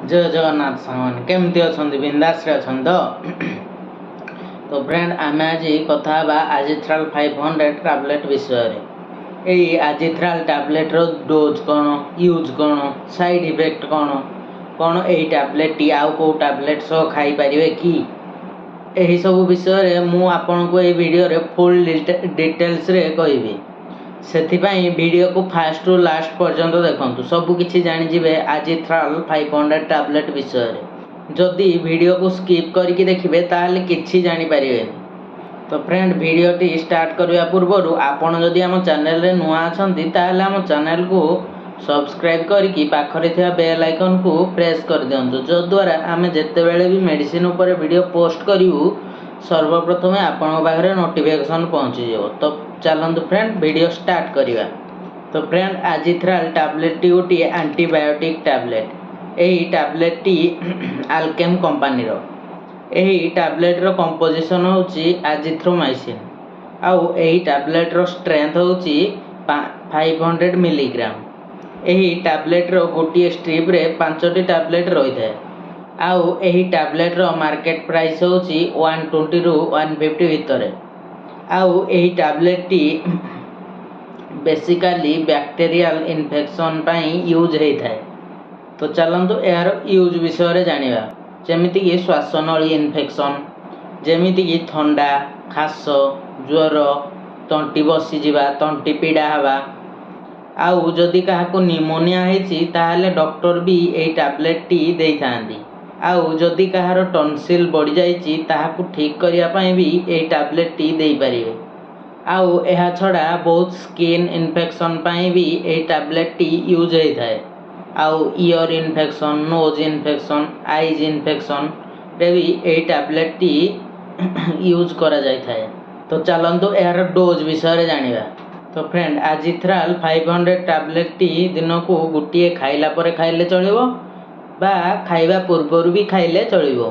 ଜୟ ଜଗନ୍ନାଥ ସାଙ୍ଗମାନେ, କେମିତି ଅଛନ୍ତି? ବିନ୍ଦାସରେ ଅଛନ୍ତି ତ? ତ ଫ୍ରେଣ୍ଡ, ଆମେ ଆଜି କଥା ହେବା ଆଜିଥ୍ରାଲ୍ 500 ଟାବଲେଟ୍ ବିଷୟରେ। ଏଇ ଆଜିଥ୍ରାଲ୍ ଟାବଲେଟ୍ର ଡୋଜ୍ କ'ଣ, ୟୁଜ୍ କ'ଣ, ସାଇଡ଼୍ ଇଫେକ୍ଟ କ'ଣ କ'ଣ, ଏହି ଟାବଲେଟ୍ଟି ଆଉ କେଉଁ ଟାବଲେଟ୍ ସହ ଖାଇପାରିବେ କି, ଏହିସବୁ ବିଷୟରେ ମୁଁ ଆପଣଙ୍କୁ ଏହି ଭିଡ଼ିଓରେ ଫୁଲ୍ ଡିଟେଲ୍ସରେ କହିବି। ସେଥିପାଇଁ ଭିଡ଼ିଓକୁ ଫାଷ୍ଟରୁ ଲାଷ୍ଟ ପର୍ଯ୍ୟନ୍ତ ଦେଖନ୍ତୁ, ସବୁ କିଛି ଜାଣିଯିବେ ଆଜିଥ୍ରାଲ୍ 500 ଟାବଲେଟ୍ ବିଷୟରେ। ଯଦି ଭିଡ଼ିଓକୁ ସ୍କିପ୍ କରିକି ଦେଖିବେ, ତାହେଲେ କିଛି ଜାଣିପାରିବେନି। ତ ଫ୍ରେଣ୍ଡ, ଭିଡ଼ିଓଟି ଷ୍ଟାର୍ଟ କରିବା ପୂର୍ବରୁ ଆପଣ ଯଦି ଆମ ଚ୍ୟାନେଲରେ ନୂଆ ଅଛନ୍ତି, ତାହେଲେ ଆମ ଚ୍ୟାନେଲକୁ ସବସ୍କ୍ରାଇବ୍ କରିକି ପାଖରେ ଥିବା ବେଲ୍ ଆଇକନ୍କୁ ପ୍ରେସ୍ କରିଦିଅନ୍ତୁ, ଯଦ୍ୱାରା ଆମେ ଯେତେବେଳେ ବି ମେଡ଼ିସିନ ଉପରେ ଭିଡ଼ିଓ ପୋଷ୍ଟ କରିବୁ, ସର୍ବପ୍ରଥମେ ଆପଣଙ୍କ ପାଖରେ ନୋଟିଫିକେସନ୍ ପହଞ୍ଚିଯିବ। ତ ଚାଲନ୍ତୁ ଫ୍ରେଣ୍ଡ, ଭିଡ଼ିଓ ଷ୍ଟାର୍ଟ କରିବା। ତ ଫ୍ରେଣ୍ଡ, ଆଜିଥ୍ରାଲ୍ ଟାବଲେଟ୍ଟି ଗୋଟିଏ ଆଣ୍ଟିବାୟୋଟିକ୍ ଟାବଲେଟ୍। ଏହି ଟାବଲେଟ୍ଟି ଆଲକେମ୍ କମ୍ପାନୀର। ଏହି ଟାବଲେଟ୍ର କମ୍ପୋଜିସନ୍ ହେଉଛି ଆଜିଥ୍ରୋମାଇସିନ୍ ଆଉ ଏହି ଟାବଲେଟ୍ର ଷ୍ଟ୍ରେନ୍ଥ ହେଉଛି 500 ମିଲିଗ୍ରାମ। ଏହି ଟାବଲେଟ୍ର ଗୋଟିଏ ଷ୍ଟ୍ରିପ୍ରେ ପାଞ୍ଚଟି ଟାବଲେଟ୍ ରହିଥାଏ ଆଉ ଏହି ଟାବଲେଟ୍ର ମାର୍କେଟ ପ୍ରାଇସ୍ ହେଉଛି 120ରୁ 150 ଭିତରେ। ଆଉ ଏହି ଟାବଲେଟ୍ଟି ବେସିକାଲି ବ୍ୟାକ୍ଟେରିଆଲ ଇନଫେକ୍ସନ୍ ପାଇଁ ୟୁଜ୍ ହେଇଥାଏ। ତ ଚାଲନ୍ତୁ ଏହାର ୟୁଜ୍ ବିଷୟରେ ଜାଣିବା। ଯେମିତିକି ଶ୍ୱାସନଳୀ ଇନଫେକ୍ସନ୍, ଯେମିତିକି ଥଣ୍ଡା, ଖାସ, ଜ୍ୱର, ତଣ୍ଟି ବସିଯିବା, ତଣ୍ଟି ପୀଡ଼ା ହେବା। ଆଉ ଯଦି କାହାକୁ ନିମୋନିଆ ହେଇଛି, ତାହେଲେ ଡକ୍ଟର ବି ଏହି ଟାବଲେଟ୍ଟି ଦେଇଥାନ୍ତି। ଆଉ ଯଦି କାହାର ଟନସିଲ୍ ବଢ଼ିଯାଇଛି, ତାହାକୁ ଠିକ୍ କରିବା ପାଇଁ ବି ଏହି ଟାବଲେଟ୍ଟି ଦେଇପାରିବେ। ଆଉ ଏହା ଛଡ଼ା ବହୁତ ସ୍କିନ୍ ଇନଫେକ୍ସନ୍ ପାଇଁ ବି ଏହି ଟାବଲେଟ୍ଟି ୟୁଜ୍ ହେଇଥାଏ। ଆଉ ear infection, nose infection, eyes ଇନଫେକ୍ସନ୍ରେ ବି ଏହି ଟାବଲେଟ୍ଟି ୟୁଜ୍ କରାଯାଇଥାଏ। ତ ଚାଲନ୍ତୁ ଏହାର ଡୋଜ୍ ବିଷୟରେ ଜାଣିବା। ତ ଫ୍ରେଣ୍ଡ, ଆଜିଥ୍ରାଲ୍ 500 ଟାବଲେଟ୍ଟି ଦିନକୁ ଗୋଟିଏ ଖାଇଲା ପରେ ଖାଇଲେ ଚଳିବ ବା ଖାଇବା ପୂର୍ବରୁ ବି ଖାଇଲେ ଚଳିବ।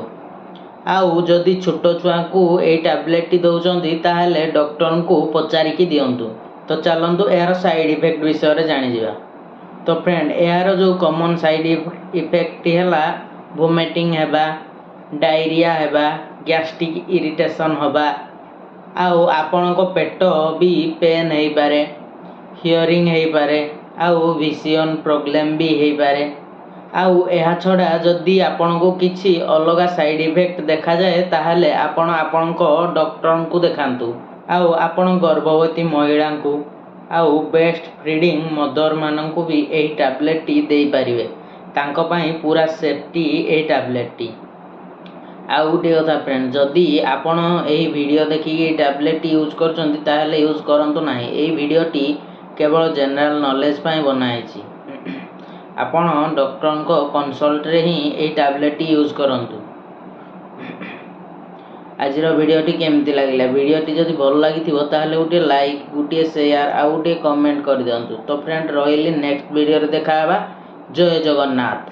ଆଉ ଯଦି ଛୋଟ ଛୁଆଙ୍କୁ ଏଇ ଟାବଲେଟ୍ଟି ଦେଉଛନ୍ତି, ତାହେଲେ ଡକ୍ଟରଙ୍କୁ ପଚାରିକି ଦିଅନ୍ତୁ। ତ ଚାଲନ୍ତୁ ଏହାର ସାଇଡ଼୍ ଇଫେକ୍ଟ ବିଷୟରେ ଜାଣିଯିବା। ତ ଫ୍ରେଣ୍ଡ, ଏହାର ଯେଉଁ କମନ୍ ସାଇଡ଼୍ ଇଫେକ୍ଟଟି ହେଲା ଭୋମିଟିଂ ହେବା, ଡାଇରିଆ ହେବା, ଗ୍ୟାଷ୍ଟ୍ରିକ୍ ଇରିଟେସନ୍ ହେବା ଆଉ ଆପଣଙ୍କ ପେଟ ବି ପେନ୍ ହେଇପାରେ, ହିୟରିଂ ହେଇପାରେ ଆଉ ଭିଜନ୍ ପ୍ରୋବ୍ଲେମ୍ ବି ହେଇପାରେ। ଆଉ ଏହା ଛଡ଼ା ଯଦି ଆପଣଙ୍କୁ କିଛି ଅଲଗା ସାଇଡ଼୍ ଇଫେକ୍ଟ ଦେଖାଯାଏ, ତାହେଲେ ଆପଣ ଆପଣଙ୍କ ଡକ୍ଟରଙ୍କୁ ଦେଖାନ୍ତୁ। ଆଉ ଆପଣ ଗର୍ଭବତୀ ମହିଳାଙ୍କୁ ଆଉ ବ୍ରେଷ୍ଟ ଫିଡ଼ିଂ ମଦରମାନଙ୍କୁ ବି ଏହି ଟାବଲେଟ୍ଟି ଦେଇପାରିବେ। ତାଙ୍କ ପାଇଁ ପୁରା ସେଫ୍ଟି ଏହି ଟାବଲେଟ୍ଟି। ଆଉ ଗୋଟିଏ କଥା ଫ୍ରେଣ୍ଡ, ଯଦି ଆପଣ ଏହି ଭିଡ଼ିଓ ଦେଖିକି ଏହି ଟାବଲେଟ୍ଟି ୟୁଜ୍ କରୁଛନ୍ତି, ତାହେଲେ ୟୁଜ୍ କରନ୍ତୁ ନାହିଁ। ଏହି ଭିଡ଼ିଓଟି କେବଳ ଜେନେରାଲ ନଲେଜ୍ ପାଇଁ ବନାହେଇଛି। ଆପଣ ଡକ୍ଟରଙ୍କ କନସଲ୍ଟରେ ହିଁ ଏହି ଟାବଲେଟ୍ଟି ୟୁଜ୍ କରନ୍ତୁ। ଆଜିର ଭିଡ଼ିଓଟି କେମିତି ଲାଗିଲା? ଭିଡ଼ିଓଟି ଯଦି ଭଲ ଲାଗିଥିବ, ତାହେଲେ ଗୋଟିଏ ଲାଇକ୍, ଗୋଟିଏ ସେୟାର ଆଉ ଗୋଟିଏ କମେଣ୍ଟ କରିଦିଅନ୍ତୁ। ତ ଫ୍ରେଣ୍ଡ, ରହିଲି, ନେକ୍ସଟ ଭିଡ଼ିଓରେ ଦେଖା ହେବା। ଜୟ ଜଗନ୍ନାଥ।